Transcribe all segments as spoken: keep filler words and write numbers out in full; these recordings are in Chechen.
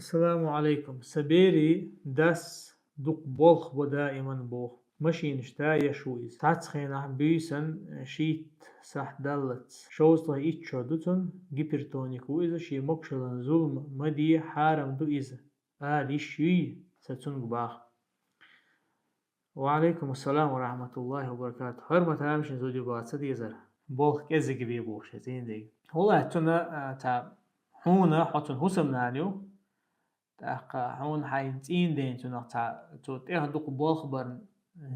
Ассаламу алейкум. Са берий дас дукха болх бо даиман боху. Машинаш та еш ву иза. Цхьацца хенахь буьйсан шийтта сахьт даллалц. Шовзткъе итт шо ду цун, гипертоник ву иза, шен могушаллина зулам ма де, хьарам ду иза, ала йиш юй сан цунга боху. Ва алейкум ассалам ва рахматуллахи ва баракатух. Хьурмат, тамашийна зуда ю бац ца дезара. Болх кӀеззиг бе бохуш иза цӀийндега. Валлахи, цунна, а, цхьа хьуна, хьо цун хӀусамнана ю. ТӀаккха хьуна хьайн цӀийнден цунах цхьа, цо тӀех дукха болх барна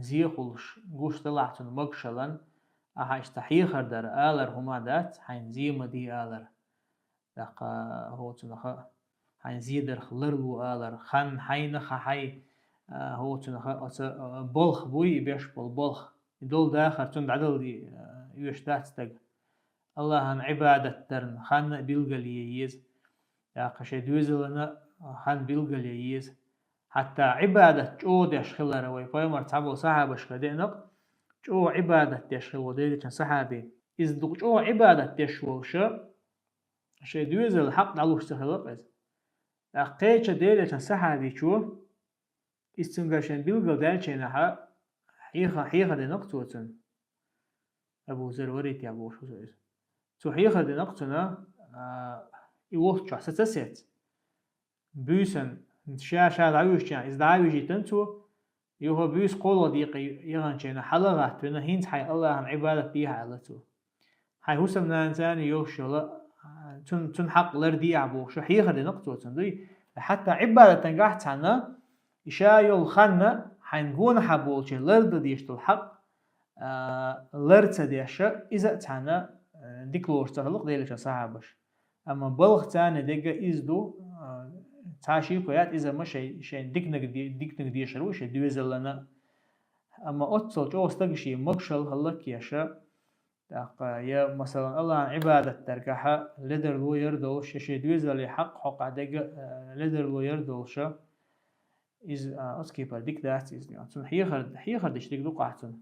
зе хуьлуш гуш далахь цунна могушаллина, ахьа иштта хьехар дар алар хӀума дац, хьайн зе ма де алар. ТӀаккха хӀоцунах хьайн зе дарх ларло алар, хан хьайна ха хьай, а, хӀоцунах оцу, а, болх буй, и беш болу болх. И долу дахар цунна дӀадала де, а, оьшуш дац стаг. Аллахьан Ӏибадат дарна хан а билгалъе еза. ТӀаккха шайн доьзалана хан билгалъе еза. Хьатта Ӏибадат чӀогӀа деш хилар вай пайхамар цхьаболу сахьабашка деана-кх, чӀогӀа Ӏибадат деш хилла волу Делан сахьаби. Иза дукха чӀогӀа Ӏибадат деш волуша, шайн доьзалан хьакъ дӀалуш ца хилла-кх иза. ТӀаккха кхечу Делан сахьабичо, иза цуьнгара шен билгалдаьллачу хенахьа, хьеха-, хьехар дина-кх цо цунна. Абу Зар варийта бохуш ву иза. Цо хьехар дина-кх цунна, а, и волччохь са ца сецна. Буьйсан ша-ша дӀавуьжучу хенахь, иза дӀа а вижийтина цо, юха буьйса кхоалгӀа декъе яханчу хенахь хьала а гӀаттавина, хӀинца хьайн Аллахьан Ӏибадат дехьа аьлла цо. Хьайн хӀусамнанацани йолуш йолу, а, цун, цун хьакъ лардехьа бохуш, хьехар дина-кх цо цунна, дуй. Хьатта Ӏибадатангахь цхьанна, и ша йолу ханна хьайн гонахьа болчеран лардан дезаш долу хьакъ, а, лар ца деш, иза а цхьанна, а, дика лоруш ца хилла-кх Делан сахьабаш. Амма балхацани дегга иза ду, а, цхьа шеко яц, иза ма шайн, шайн диканиг де-, диканиг дешар ву шайн доьзалана. Амма оццул чӀогӀа стага шен могушалла хӀаллакъеша, тӀаккха я, масалан, Аллахьан Ӏибадат даргахьа ледарло яр долуш, я шен доьзале хьакъ хьокъехь дегга, а, ледарло яр долуша, иза, а, оцу кепара дика дац иза. Цунна хьехар, хьехар дича дика ду-кх ахь цунна.